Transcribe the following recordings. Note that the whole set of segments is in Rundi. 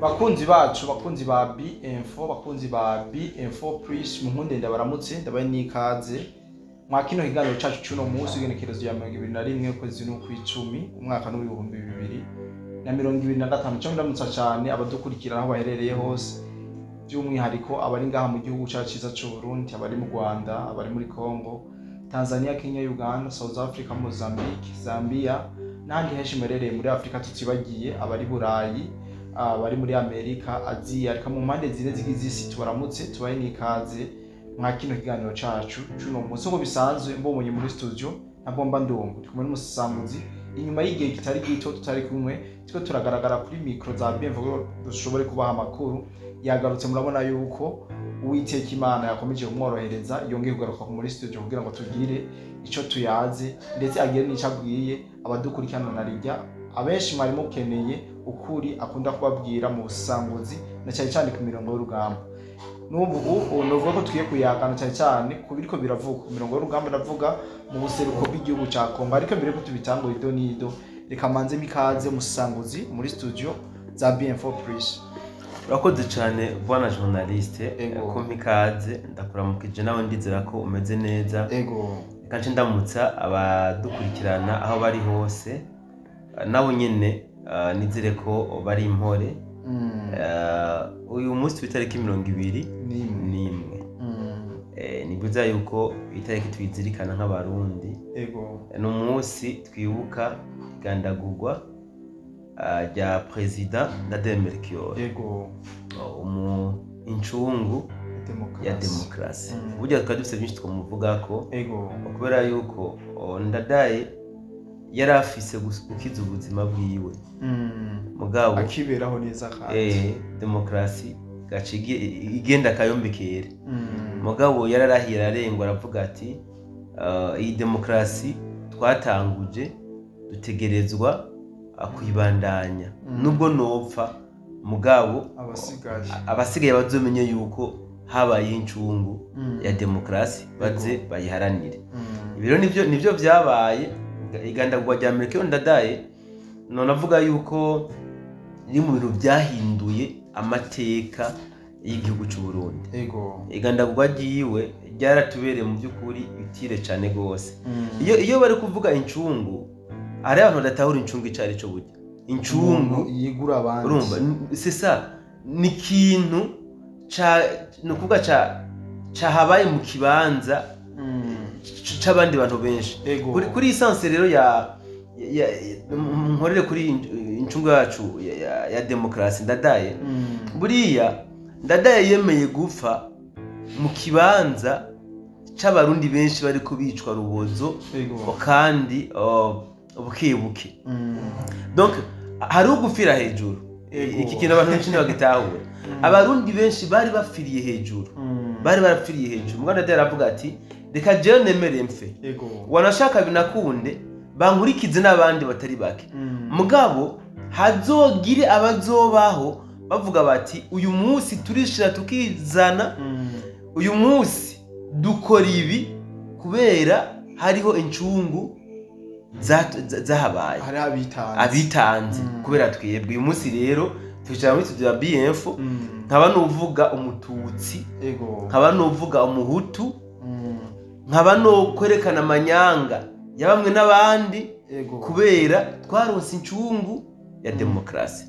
Bakunzi bacu, bakunzi ba B-Info, bakunzi ba B-Info Plus, munkunde ndabaramutse, ndabaye n'ikaze mwa kino kiganiro cacu c'uno munsi, igenekerezo ya 21 ukwezi n'ukw'icumi, umwaka n'2025. Cyo ndamutsa cane abadukurikira aho baherereye hose, by'umwihariko abari ngaha mu gihugu cacu ciza c'u Burundi, abari mu Rwanda, abari muri Congo, Tanzania, Kenya, Uganda, South Africa, Mozambique, Zambia n'ahandi henshi muherereye muri Afrika, tutibagiye abari Burayi, abari muri Amerika, Aziya, ariko mu mpande zine zigize isi. Tubaramutse, tubahe n'ikaze mwa kino kiganiro cacu c'uno munsi. Nk'uko bisanzwe, mbonye muri studio ntabwo mba ndumva ndi kumwe n'umusamuzi. Inyuma y'igihe kitari gito tutari kumwe, turiko turagaragara kuri micro za BMV kugira dushobore kubaha amakuru. Yagarutse, murabona yuko Uwiteka Imana yakomeje kumworohereza, yongeye kugaruka muri studio kugira ngo tugire ico tuyaze, ndetse agire n'ico abwiye abadukurikirana. Na rijya abenshi mwari mukeneye ukuri akunda kubabwira mu busanguzi, na cyane cyane ku mirongo y'urugamba. N'ubu ubu novuga ko tugiye kuyagana cyane cyane ku biriko biravugwa ku mirongo y'urugamba, ndavuga mu buseruko bw'igihugu ca Kongo. Ariko mbere ko tubitangura ido n'ido, reka manze mikaze musanguzi muri studio za BM4 Plus. Urakoze cyane, bwana journaliste. Ego. Kumpa ikaze, ndakuramukije nawe, ndizera ko umeze neza. Ego. Reka nce ndamutsa abadukurikirana aho bari hose, nabo nyene nizere ko bari impore. Uyu munsi w'itariki 21 Nimwe. n'imwe, ni byiza yuko itariki tuyizirikana nk'Abarundi. Ni umunsi twibuka igandagurwa rya Perezida Ndadaye Melchior, incungu ya demokarasi. Demokarasi. Burya twari dufite byinshi twamuvugako, kubera yuko Ndadaye yari afise gukiza ubuzima bwiwe, mugabo akiberaho neza kandi demokarasi gaca igenda akayombekere. Mugabo yararahiye ararengwa, aravuga ati: "Iyi demokarasi twatanguje dutegerezwa kuyibandanya, nubwo nopfa, mugabo abasigaye abasigaye bazomenye yuko habaye incungu ya demokarasi, baze bayiharanire." Ibi rero nivyo vyabaye. Igandagurwa rya Melchior Ndadaye, none avuga yuko riri mu bintu byahinduye amateka y'igihugu c'u Burundi. Igandagurwa ryiwe ryaratubereye mu by'ukuri utile cane gose. Iyo bari kuvuga incungu, hari abantu badatahura incungu ico ari cyo. Burya incungu umuntu yigura abandi. Urumva, c'est ça, ni ikintu ca, ni ukuvuga cahabaye mu kibanza c'abandi bantu benshi. Kuri essence rero ya nkorere kuri incungu yacu ya demokarasi Ndadaye. Buriya Ndadaye yemeye gupfa mu kibanza c'Abarundi benshi bariko bicwa rubozo, kandi buke buke. Donc hari ugupfira hejuru. Iki kintu abantu benshi ntibagitahura. Abarundi benshi bari bapfiriye hejuru, bari barapfiriye hejuru. Mugabo Ndadaye aravuga ati: "Reka jewe nemere mfe, wanashaka binakunde bankurikize n'abandi batari bake, mugabo hazogire abazobaho bavuga bati: uyu munsi turishira tukizana, uyu munsi dukora ibi kubera hariho incungu zahabaye." Hari abitanze. Abitanze kubera twebwe. Uyu munsi rero twicara muri studio ya BF, nkaba nuvuga Umututsi, nkaba nuvuga Umuhutu, nkaba no kwerekana amanyanga ya bamwe n'abandi, kubera twaronse incungu ya demokarasi.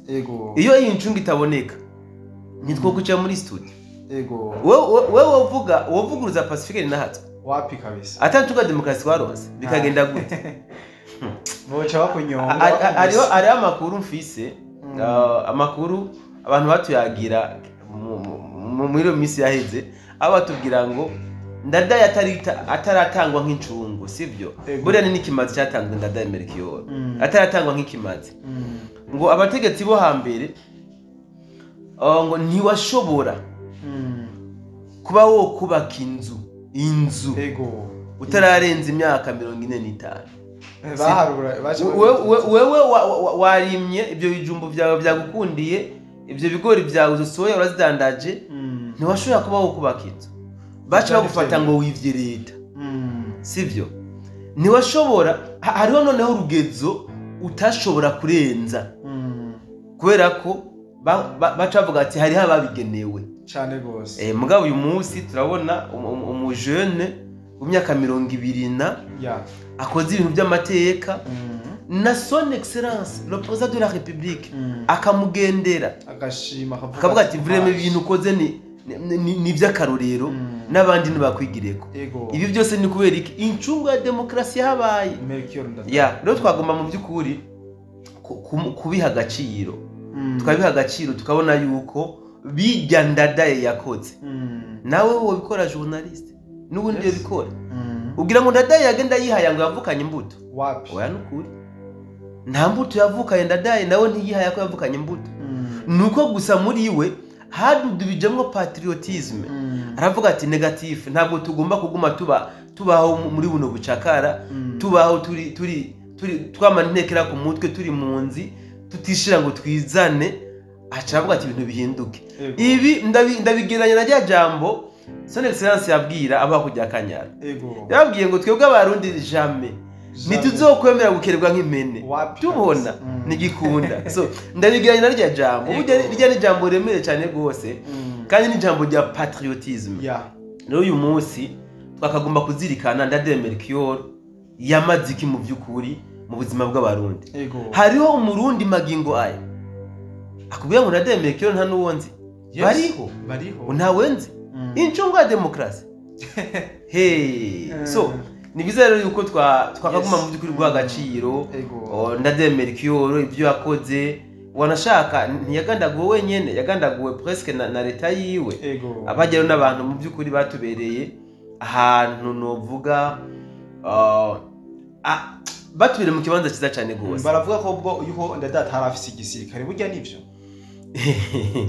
Iyo iyi ncungu itaboneka, ntitwo kuca muri studio. Wewe wovuga, wovuguruza Pacifique Nahatwa? Wapi kabisa. Ata ncungu ya demokarasi twaronse, bikagenda gute? Boca bakunyonga. Hariho amakuru mfise, amakuru abantu batuyagira muri iyo minsi yaheze, aho batubwira ngo Ndadaye ataratangwa nk'incungu, sibyo? Buriya ni n'ikimazi cyatanzwe Ndadaye Melchior, ataratangwa nk'ikimazi, ngo abategetsi bo hambere, ngo ntiwashobora kuba wo kubaka inzu utararenza imyaka 45. Baharura baje. Wewe warimye ibyo bijumbu byawe, byagukundiye, ibyo bigori byawe, izo soya urazidandaje, ntiwashobora kuba wo kubaka inzu, baca Byari bagufata byemewe. ngo wivye leta, sivyo? Ntiwashobora, hariho noneho urugezo utashobora kurenza, kubera ko Baca bavuga ati hariho ababigenewe cyane gose. Mugabo uyu munsi turabona umujene w'imyaka 20 na akoze ibintu by'amateka, na son excellence le président de la république akamugendera agashima, akavuga ati vraiment ibintu ukoze ni iby'akarorero, n'abandi ntibakwigireko. Ibi byose ni kubera iki? Incungu ya demokarasi yabaye. Ya rero twagomba mu by'ukuri kubiha agaciro, tukabiha agaciro, tukabona yuko bijya Ndadaye yakoze. Nawe wobikora journaliste n'ubundi yobikora. Ugira ngo Ndadaye yagenda yihaya ngo yavukanye imbuto? Wapi? Oya, nukuri nta mbuto yavukanye Ndadaye, nawe ntiyihaya ko yavukanye imbuto. Nuko gusa muri we hadudubijemwo patriotisme. Aravuga ati negatif, ntabwo tugomba kuguma tubaho muri buno bucakara, tubaho turi twamana intekera ku mutwe, turi mu nzi tutishira ngo twizane. Aca avuga ati ibintu bihinduke. Ibi ndabigeranya na rya jambo son excellence yabwira aba kujya Kanyara. Yababwiye ngo twebwe abarundi jamais ntituzokwemera gukererwa nk'impene, tubona nigikunda. So ndabigeranya na rya jambo. Burya ni jambo remere cyane gose, kandi ni jambo rya patriotisme. Rero uyu munsi twakagomba kuzirikana Ndadaye Melchior yamaze iki mu by'ukuri mu buzima bw'abarundi. Hariho umurundi magingo aya akubwira ngo Ndadaye Melchior nta n'uwo nzi. Bariho ntawe nzi. Incungu ya demokarasi. Hey, so ni byiza rero yuko twakaguma mu by'ukuri guha agaciro Ndadaye Melchior ibyo yakoze. Wanashaka ntiyagandaguwe wenyene, yagandaguwe presque na leta yiwe. Abagero n'abantu mu by'ukuri batubereye ahantu novuga batubereye mu kibanza cyiza cyane gose. Baravuga ko ubwo yuko Ndadaye atarafise igisirikare, burya nivyo?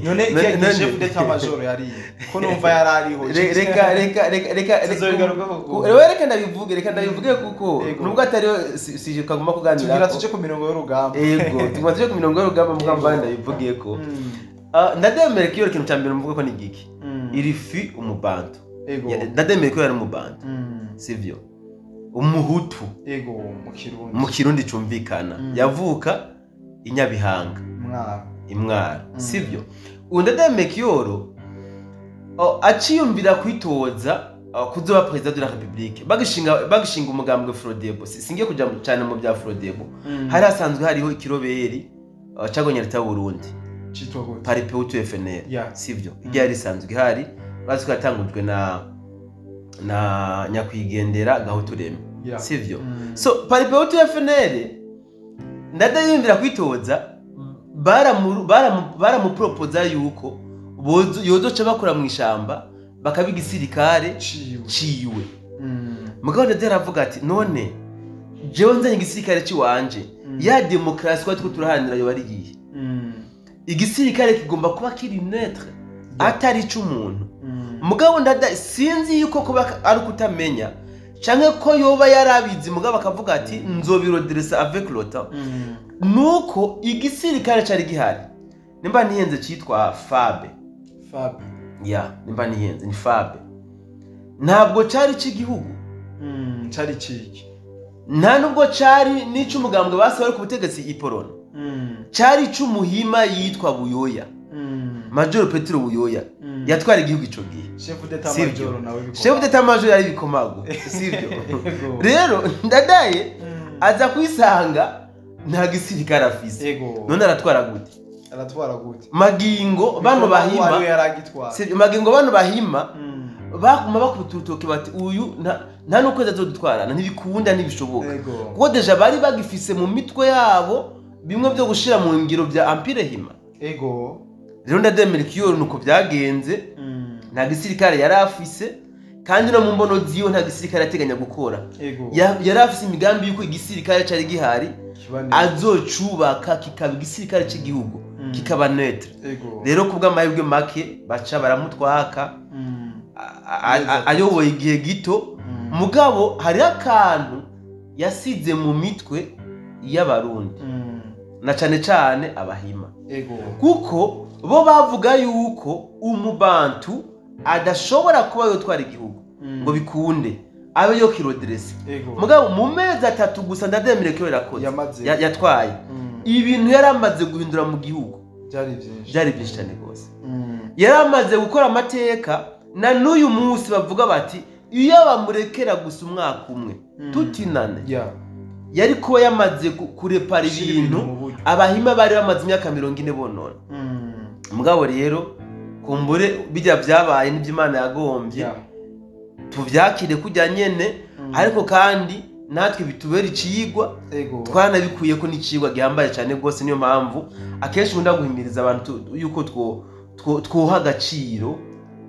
None igihe chef d'état major yari ko numva yarariho. Reka reka reka reka reka ndabivuge kuko nubwo atari si kagomba kuganira, tugira tuje ku mirongo y'urugamba. Yego, tuguma tuje ku mirongo y'urugamba mugamba ndabivugiye ko Ndadaye Melchior ikintu cya mbere mvuga ko ni giki, iri fi umubantu. Ndadaye Melchior yari umubantu, sivyo? Umuhutu. Yego, mu Kirundi cumvikana. Yavuka i Nyabihanga, Imwaro, sivyo? Ndadaye Melchior aciyumvira kwitoza kuzoba president de la République, bagishinga umugambwe Frodebo. Singiye kuja cyane mu bya Frodebo. Hari hasanzwe hariho ikiroberi cagonye leta y'u Burundi citwa gute? Paripeutu FNL, sivyo? Irya yari isanzwe ihari, bazi ko yatangujwe na nyakwigendera Gahutureme, sivyo? So Paripeutu FNL Ndadaye yumvira kwitoza, baramupropoza yuko yozoca bakora mu ishamba bakabiga igisirikare ciwe. Mugabo Ndadaye aravuga ati none jewe nzanye igisirikare ciwanje, ya demokarasi kwa two turaharanira yo bari gihe. Igisirikare kigomba kuba kiri neutre, atari c'umuntu. Mugabo Ndadaye sinzi yuko kuba ari kutamenya canke ko yoba yarabizi, mugabo akavuga ati nzobiroderesa avec le temps. Nuko igisirikare cari gihari nimba nihenze citwa Fabe. Ya, nimba nihenze ni Fabe. Ntabwo cari c'igihugu. Cari ciki. Nta nubwo cari n'icumugambwe base bari ku butegetsi Iporona. Cari c'umuhima yitwa Buyoya. Major Petro Buyoya yatwara igihugu ico gihe. Chef d'état major nawe bikoma. Chef d'état major yari bikomago, sivyo? Rero Ndadaye aza kwisanga nta gisirikare afise. None aratwara gute? Magingo bano bahima, sivyo? Magingo bano bahima bakuma bakubita urutoke bati uyu nta n'ukwezi azodutwarana, ntibikunda, ntibishoboka. Kuko deja bari bagifise mu mitwe yabo bimwe byo gushira mu ngiro bya Empire Hima. Rero Ndadaye Melchior nuko byagenze, nta gisirikare yari afise, kandi no mu mbono ziyo nta gisirikare ateganya gukora. Yari afise imigambi yuko igisirikare cari gihari azocubaka kikaba igisirikare c'igihugu, kikaba neutre. Rero kubw'amahirwe make baca baramutwaka, ayoboye igihe gito. Mugabo hari akantu yasize mu mitwe y'abarundi, na cane cane abahima. Kuko bo bavuga yuko umubantu adashobora kuba yotwara igihugu ngo bikunde abe yo kiroderese. Mugabo mu mezi 3 gusa Ndadaye Melchior yakoze, yatwaye ibintu yaramaze guhindura mu gihugu. Byari byinshi cyane rwose. Yari amaze gukora amateka, na n'uyu munsi bavuga bati iyo bamurekera gusa umwaka umwe tutinane, yari kuba yamaze kurepara ibintu abahima bari bamaze imyaka 40 bonona. Mugabo rero kumbure bijya byabaye n'ibyo Imana yagombye, tuvyakire kujya nyene, ariko kandi natwe bitubera icigwa, twanabikuye ko n'icigwa gihambaye cyane rwose. Niyo mpamvu akenshi nkunda guhimiriza abantu yuko twoha agaciro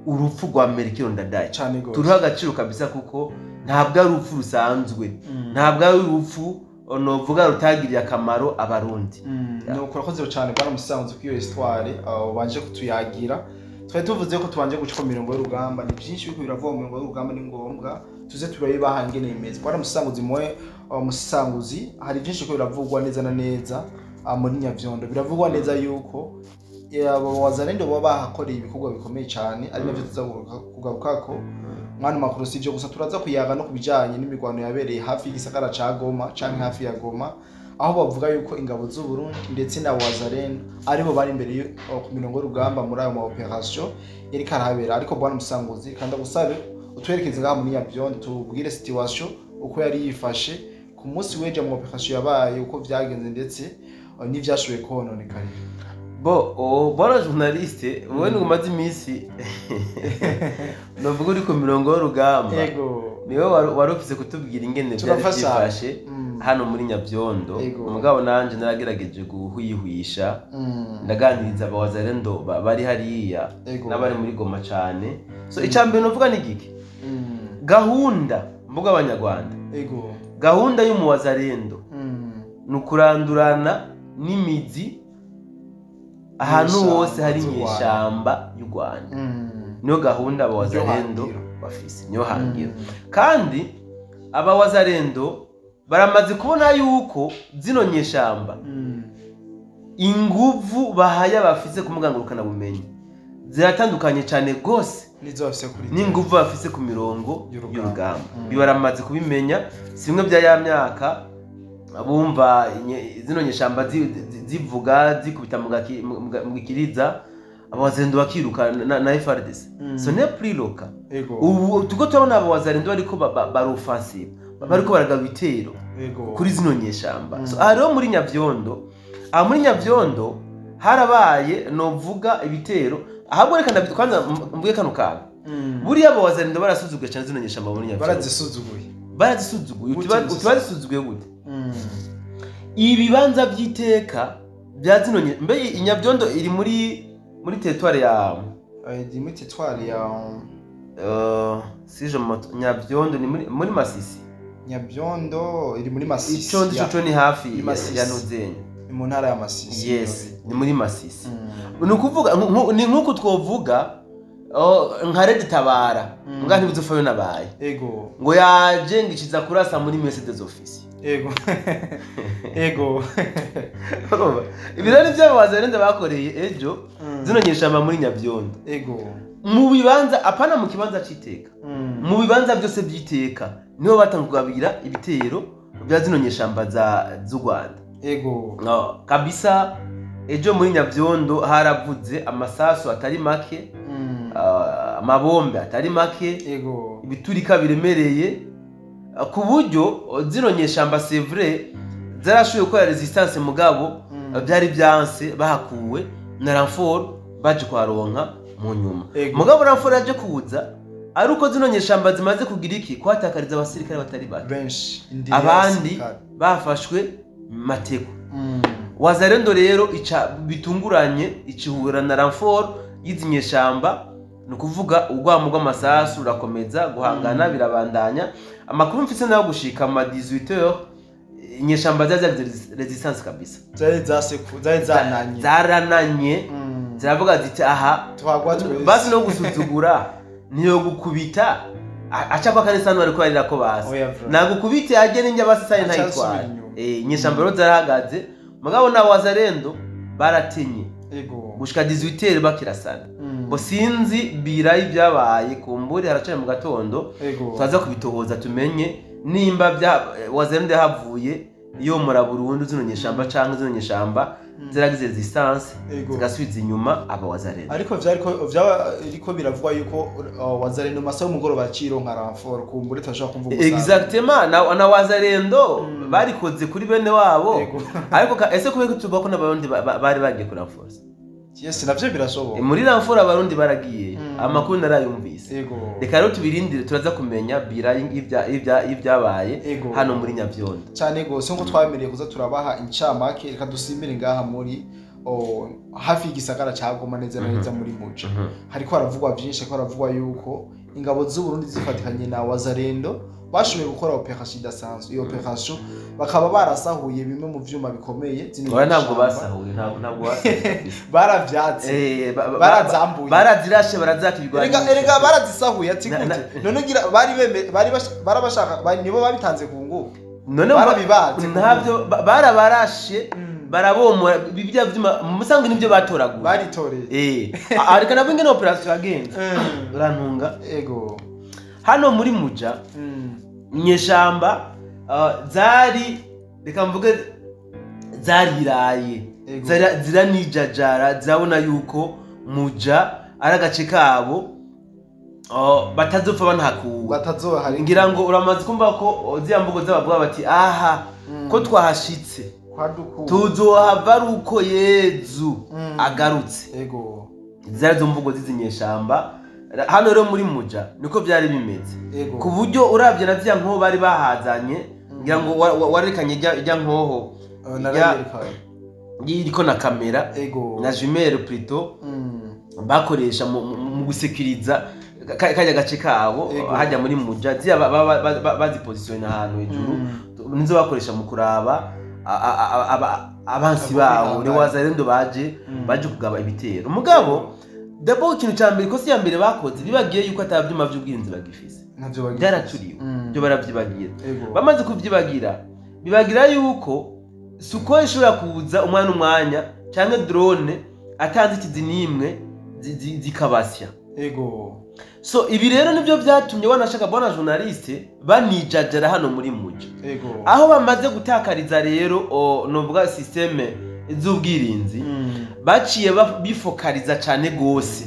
urupfu rwa Melchior Ndadaye, turuha agaciro kabisa, kuko ntabwo ari urupfu rusanzwe, ntabwo ari urupfu novuga rutagiriye akamaro abarundi. Nuko urakoze cyane bwana Musanzu kuri iyo histoire ubanje kutuyagira. Twari tuvuze ko tubanje guca mirongo y'urugamba, ni byinshi biko biravoma mirongo y'urugamba, ni ngombwa tuze turayibaha ingene imeze. Bwana Musanguzi mwe Musanguzi, hari byinshi ko biravugwa neza na neza muri Nyavyondo. Biravugwa neza yuko abo Wazalendo baba bahakoreye ibikorwa bikomeye cyane, ari navyo tuza kugarukako mwana makuru. Si ibyo gusa, turaza kuyaga no kubijanye n'imigwano yabereye hafi y'igisagara ca Goma canke hafi ya Goma, aho bavuga yuko ingabo z'u Burundi ndetse na Wazalendo aribo bari imbere ku mirongo y'urugamba muri ayo ma operation yari karabera. Ariko bwana Musanguzi, kandi agusabe utwerekeze ngaha muri Nyavyondo, tubwire situation uko yari yifashe ku munsi w'ejo mu operation yabaye, uko vyagenze ndetse n'ivyashoboye kononekara. Bo bwana journaliste, wowe umaze iminsi novuga uri ku mirongo y'urugamba, niwe wari ufise kutubwira ingene byari byifashe hano muri Nyavyondo. Umugabo nanje naragerageje guhwihwisha, ndaganiriza abawazalendo bari hariya n'abari muri Goma cyane. So icambere novuga ni giki, gahunda mvuga abanyarwanda, gahunda y'umuwazalendo ni ukurandurana n'imizi ahantu hose hari inyeshamba y'u Rwanda. Niyo gahunda abawazalendo bafise, niyo hangiro. Kandi abawazalendo baramaze kubona yuko zino nyeshamba inguvu bahaya bafise ku mugangurukana bumenyi ziratandukanye cyane gose n'inguvu bafise ku mirongo y'urugamba. Bibaramaze kubimenya, simwe bya ya myaka abumva zino nyeshamba zivuga zikubita mu gikiriza, abawazalendo bakiruka na FARDC. So n'est plus le cas. Ubu tuko turabona abawazalendo bariko baroffensive, bariko baragaba ibitero kuri zino nyeshamba. So hariho muri Nyavyondo, muri Nyavyondo harabaye novuga ibitero. Ahubwo reka ndabikwanza mvuge kano kantu. Buriya abawazalendo barasuzuguye cyane zino nyeshamba muri Nyavyondo. Barazisuzuguye. Utibazisuzuguye gute? Ibibanza by'iteka bya zino mbe Inyavyondo iri muri territoire ya muri territoire ya si je Nyavyondo ni muri Masisi. Nyavyondo iri muri Masisi. Ico ndico ni hafi ya Nuzenya. Ni mu ntara ya Masisi. Yes, ni muri Masisi. Ni ukuvuga ni nkuko twovuga nka Red Tabara, mbwa ntibizofayo nabaye. Ego. Ngo yaje ngishiza kurasa muri Mercedes office. Ego. Ego. Ibirori by'abawazalendo bakoreye ejo zino nyeshamba muri Nyavyondo. Ego. Mu bibanza apana mu kibanza citeka. Mu bibanza byose byiteka niho batangugabira ibitero bya zino nyeshamba z'u Rwanda. Ego. No, kabisa ejo muri Nyavyondo haravuze amasasu atari make, amabombe atari make, ego, ibiturika biremereye ku buryo zino nyeshamba c'est vrai zarashoboye gukora resistance, mugabo byari byanse, bahakuwe na renfort baje kwaronka mu nyuma. Mugabo renfort yaje kuza ari uko zino nyeshamba zimaze kugira iki kwatakariza abasirikare batari bake benshi, abandi bafashwe mateko. Wazalendo rero ica bitunguranye icihura na renfort y'izi nyeshamba, ni ukuvuga urwamo rw'amasasu rurakomeza guhangana, birabandanya. Amakuru mfise nayo gushika ma 18h inyeshamba zazagize resistance kabisa, zari zananye, zarananye, ziravuga ziti aha basi no gusuzugura niyo gukubita aca kwa kanisa no ariko arira ko basi nagukubite aje ninjya basi saye ntayitwara. Inyeshamba rero zarahagaze, mugabo na Wazalendo baratinye. Ego. Gushika 18h bakirasana. Bo sinzi birayi byabaye kumbure haracanye mu gatondo, twaza kubitohoza tumenye nimba bya Wazalendo havuye iyo mura Burundi zino nyeshamba canke zino nyeshamba Ziragize resistance, zigasubiza inyuma aba Wazalendo. Ariko vyariko biravugwa yuko Wazalendo masaha y'umugoroba cironka renfort, kumbure turashobora kumva umusaruro. Exactement, na Wazalendo barikoze kuri bene wabo. Ariko ese kubera ko tuvuga ko n'abarundi bari bagiye kuri renfort? Yes, navyo birashoboka. Muri renfort abarundi baragiye, amakuru narayumvise. Reka rero tubirindire, turaza kumenya bira y'ibyabaye hano muri Nyavyondo. Cyane gose nko twabemereye kuza turabaha incamake, reka dusimbire ngaha muri hafi y'igisagara ca Goma neza na neza muri Muja. Hariko haravugwa vyinshi, hariko haravugwa yuko ingabo z'u Burundi zifatikanye na Wazalendo bashoboye gukora operation idasanzwe. Iyo operation bakaba barasahuye bimwe mu vyuma bikomeye. Ntabwo basahuye, ntabwo basahuye. Baravyatse, barazambuye, barazirashe, barazakirwanya. Erega barazisahuye ati gute? None ngira bari barabashaka, nibo babitanze ku ngufu. None barabibatse, ntabyo barabarashe, barabomora bibya vyuma musange nibyo batoraguye, baritoreye. Ariko nabwo ingene operation yagenze urantunga. Ego hano muri Muja inyeshamba zari, reka mvuge, zariraye, ziranijajara, zirabona yuko Muja ari agace kabo batazopfa banahakuwe. Ngira ngo uramaze kumva ko ziriya mvugo z'abavuga bati aha ko twahashitse tuzohava ari uko Yezu agarutse. Zari zo mvugo z'izinyeshamba. Hano rero muri Muja niko byari bimeze, ku buryo uravye na vya nkoho bari bahazanye, ngira ngo warekanye ijya nkoho iriko na kamera na jumelle plutôt bakoresha mu gusekiriza kajya gace kabo hajya muri Muja, ziya bazipositiona ahantu hejuru, nizo bakoresha mu kuraba abansi babo ni Wazalendo baje kugaba ibitero. Mugabo d'abord ikintu ca mbere, kosi ya mbere bakoze, bibagiye yuko atavyuma vy'ubwirinzi bagifise, byaraturiwe, byo baravyibagira. Bamaze kuvyibagira, bibagira yuko suko ishobora kuza umwana umwanya canke drone atanzitizi nimwe zikabasya. Ego so ibi rero nivyo vyatumye wanashaka bona journaliste banijajara hano muri Muja. Ego aho bamaze gutakariza rero novuga systeme z'ubwirinzi, baciye bifokaliza cyane gose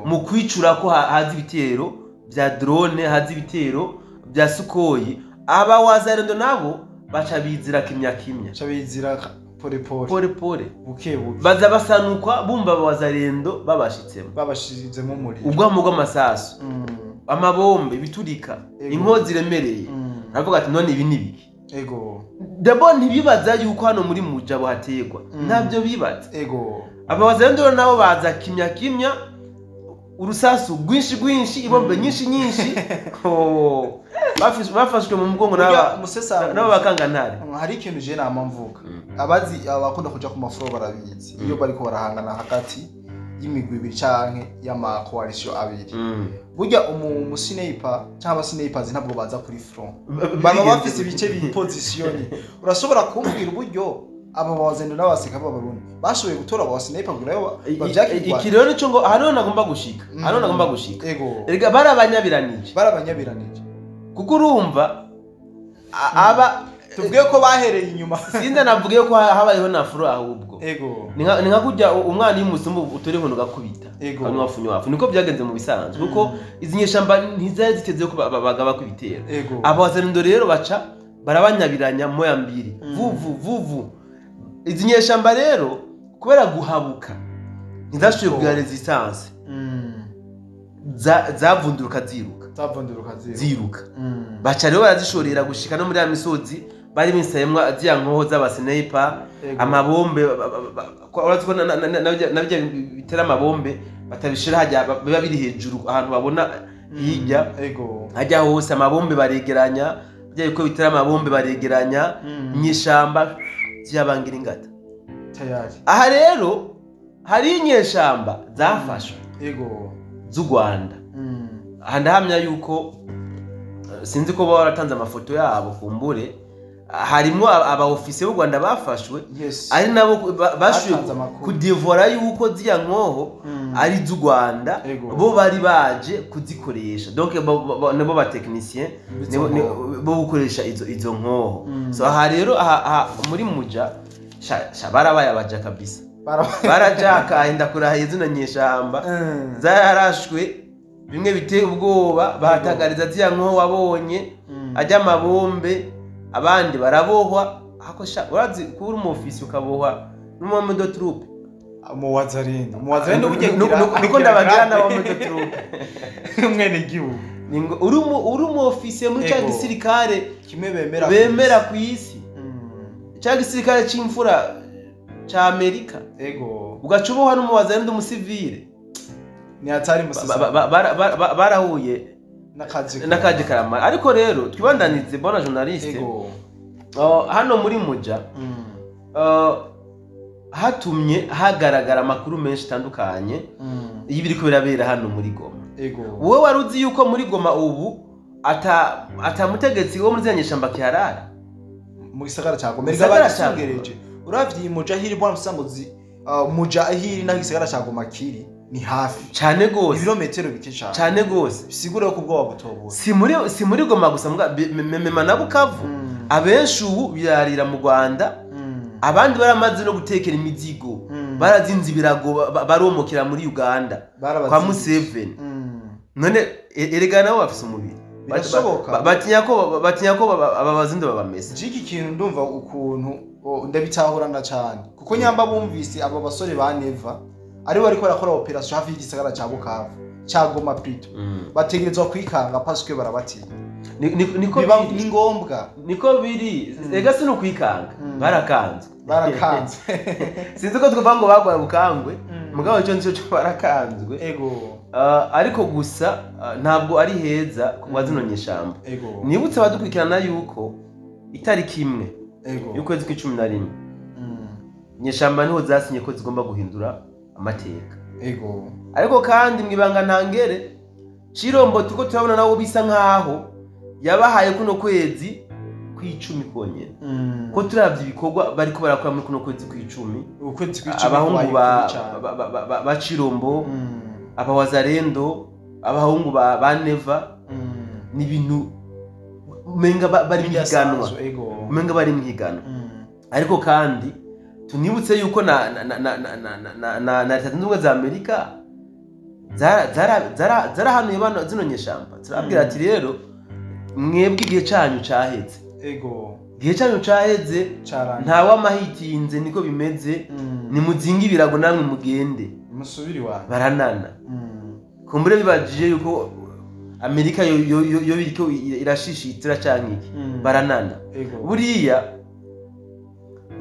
mu kwicura ko haza ibitero bya drone, haza ibitero bya Sukoyi. Aba Wazalendo nabo baca bizira kimya kimya, baca bizira pole pole pole pole, buke buke, baza basanukwa bumva aba Wazalendo babashitsemo, babashizemo umuriro, ubwamo bw'amasasu, amabombe, biturika, inkozi ziremereye. Aravuga ati none ibi ni biki? Ego d'abord ntibibaza yuko hano muri Muja hategwa, ntabyo bibaza. Ego aba Wazalendo nabo baza kimya kimya, urusasu rwinshi rwinshi, ibombe nyinshi nyinshi. Bafashwe mu mugongo n'aba bakangantare. Hari ikintu je nama mvuga, abazi abakunda kuja ku mafuro barabizi, iyo bariko barahangana hagati y'imigwi ibiri canke y'ama coalition abiri, burya umusniper cyangwa snipers ntabwo baza kuri front, baba bafise ibice bipositione. Urashobora kumbwira uburyo aba Wazalendo n'abaseka b'abarundi bashoboye gutora aba sniper kugira ngo bavyakirwa? Iki rero nico ngo hano nagomba gushika, hano nagomba gushika. Ego erega barabanyabiranije, kuko urumva aba tuvuge ko bahereye inyuma, sinda navuge ko habayeho na furo ahubwo. Ego ni nka kujya umwana y'umusumbu utore inkono gakubita kanwa funywa, niko byagenze mu bisanzwe, kuko izi nyeshamba ntizari ziteze ko bagaba kubitera. Aba Wazalendo rero baca barabanyabiranya moya mbiri, vuvu vuvu. Izi nyeshamba rero kubera guhabuka ntizashoboye kugira resistance, zavunduruka ziruka, baca rero barazishorera gushika no muri ya misozi bari binsayemwa ziya nkoho z'abasniper, amabombe. Urazi ko nabyo bitera amabombe batabishira hajya biba biri hejuru ahantu babona hirya. Ego hajya hose amabombe baregeranya, bya yuko bitera amabombe baregeranya inyeshamba ziyabangira ingata tayari. Aha rero hari inyeshamba zafashwe ego z'u Rwanda. Aha ndahamya yuko sinzi ko baba baratanze amafoto yabo kumbure, harimo aba ofisiye b'u Rwanda bafashwe, ari nabo bashoboye kudivora yuko ziya nkoho ari z'u Rwanda, bo bari baje kuzikoresha. Donc nabo ba technicien bo gukoresha izo nkoho. So aha rero muri Muja Sha barabaye abaja kabisa, barajaka ndakurahiye zino nyeshamba zararashwe bimwe biteye ubwoba, bahatagariza ziya nko wabonye ajya amabombe, abandi barabohwa. Hako sha urazi kuba uri umufisi ukabohwa n'umwami de troupe mu Wazalendo, mu Wazalendo bugiye niko ndabagira n'abami de troupe mwene gihugu ningo uri umu ofisiye muri ca gisirikare kimwe bemera ku isi, ca gisirikare c'imfura ca Amerika. Ego ugaca ubohwa n'umuwazalendo umusivile ni hatari musasa barahuye n'akazi karamara. Ariko rero twibandanize bona journaliste. Ego hano muri Muja hatumye hagaragara amakuru menshi atandukanye y'ibiriko birabera hano muri Goma. Ego wowe wari uzi yuko muri Goma ubu atamutegetsi wo muri ziriya nyeshamba kiharara mu gisagara ca Goma. Barasungereje uravye Muja hiri bwana musangozi, Muja hiri naho igisagara ca Goma kiri ni hafi cyane gose, ibirometero bike cyane cyane gose, bisigura ko ubwoba butobura. Si muri Goma gusa, mema na Bukavu abenshi ubu birarira mu Rwanda, abandi baramaze no gutekera imizigo, barazinze ibirago baromokera muri Uganda kwa Museveni. None erega nabo bafise umubiri, birashoboka batinya ko ababazindo babamesa. Jiki kintu ndumva ukuntu ndabitahurana cyane, kuko nyamba bumvise aba basore ba Neva ari bariko barakora operation hafi y'igisagara ca Bukavu ca Goma plutôt, bategerezwa kwikanga parce que barabatinya. Niko ni ngombwa, niko biri ega si no kwikanga, barakanzwe sinzi ko twumva ngo bagwa bukangwe, mugabo cyo nicyo cyo barakanzwe. Ego ariko gusa ntabwo ari heza kuba zino nyeshamba. Nibutse abadukurikirana yuko itariki imwe y'ukwezi kw'icumi na rimwe nyeshamba niho zasinye ko zigomba guhindura amateka. Ego ariko kandi mwibanga ntangere Chirombo tuko turabona nabo bisa nkaho yabahaye kuno kwezi kw'icumi konyene, ko turavye ibikorwa bariko barakora muri kuno kwezi kw'icumi, ukwezi kw'icumi abahungu ba Chirombo, abawazarendo, abahungu ba Neva, ni ibintu umenga bari mwiganwa, umenga bari mwiganwa. Ariko kandi tunibutse yuko na na na na na na na Leta Zunze Ubumwe za Amerika zarahanuye bano zino nyeshamba, zirabwira ati rero mwebwe igihe canyu caheze. Ego igihe canyu caheze, ntawe amahitinze, niko bimeze, nimuzinga ibirago namwe mugende musubiri wanyu. Baranana kumbure bibajije yuko Amerika yo biriko irashishitira canke iki, baranana. Buriya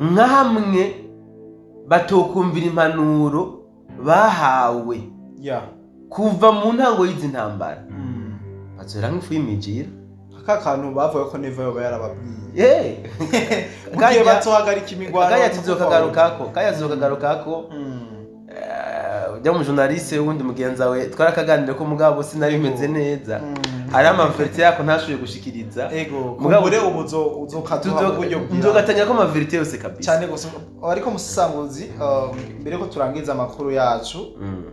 nka hamwe batokumvira impanuro bahawe kuva mu ntango y'izi ntambara, bazora nk'ifu y'imijira. Aka kantu bavuye ko Neva yoba yarababwiye mugiye batohagarika imigwano, kaya tuzokagarukako ujya mu journaliste wundi mugenza we twarakaganira ko mugabo sinari bimeze neza, hari amaverite yako ntashoboye gushikiriza. Ego mugabo ubuzo uzokaduha uburyo nzogatanya ko amaverite yose kabisa cyane gose. Ariko musasanguzi, mbere ko turangiza amakuru yacu,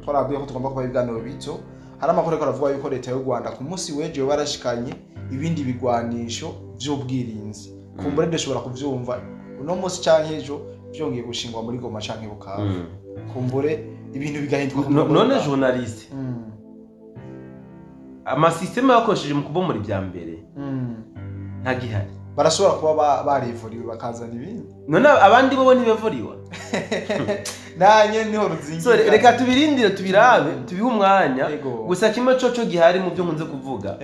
twarabwiye ko tugomba kuba ibiganiro bito. Hari amakuru ariko aravuga yuko leta y'u Rwanda ku munsi w'ejo barashikanye ibindi bigwanisho vy'ubwirinzi. Kumbure ndashobora kuvyumva uno munsi canke ejo byongeye gushingwa muri Goma canke Bukavu. Kumbure ibintu bigahinduka. None journaliste, amasysteme bakoresheje mu kubomora ibya mbere ntagihari, barashobora kuba barivuriwe bakazana ibindi. None abandi bo ntibavuriwe nanye niho ruzingi. So reka tubirindire tubirabe tubihe umwanya. Gusa kimwe coco gihari mu byo nkunze kuvuga,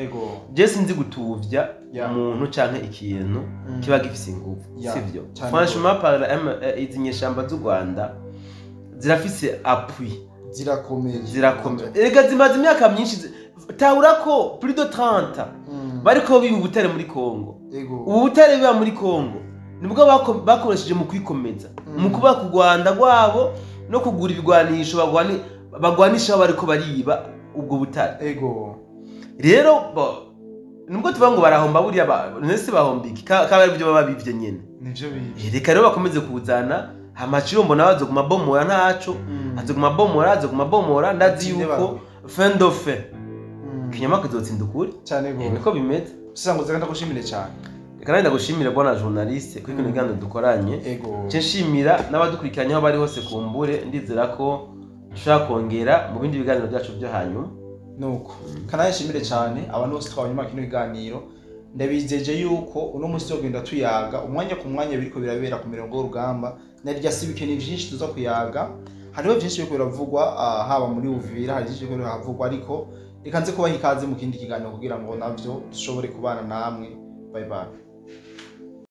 je sinzi gutuvya umuntu canke ikintu kiba gifise ingufu, sivyo? Franchement parle, izi nyeshamba z'u Rwanda zirafise appui, zirakomeye. Erega zimaze imyaka myinshi, tahura ko plus de 30 bariko biba ubutare muri Kongo. Ubu butare biba muri Kongo nibwo bakoresheje mu kwikomeza, mu kuba ku Rwanda rwabo no kugura ibigwanisho bagwanisha bariko bariba ubwo butare. Ego rero nubwo tuvuga ngo barahomba, buriya nese bahomba iki kaba ari byo baba bivye nyene, nivyo bivye. Reka rero bakomeze kuzana amacirombo nawe azoguma bomora ntaco, azoguma bomora, azoguma bomora. Ndazi yuko fin de fin kinyama kizotsinda ukuri cyane gose, niko bimeze. Musasanguzi, ndagushimire cyane. Reka nanjye ndagushimire, bwana journaliste, kuri kino kiganiro dukoranye. Nce nshimira n'abadukurikiranye aho bari hose. Kumbure ndizera ko dushobora kongera mu bindi biganiro byacu byo hanyuma. Nuko kanaye nshimire cyane abantu bose twabonye muri kino kiganiro. Ndabizeje yuko uno munsi tugenda tuyaga umwanya ku mwanya biriko birabera ku mirongo y'urugamba. Narya si bike, ni vyinshi tuza kuyaga. Hariho vyinshi biriko biravugwa, haba muri Uvira hari vyinshi biriko biravugwa, ariko reka nze kubaha ikaze mu kindi kiganiro kugira ngo navyo dushobore kubana namwe. Bye bye.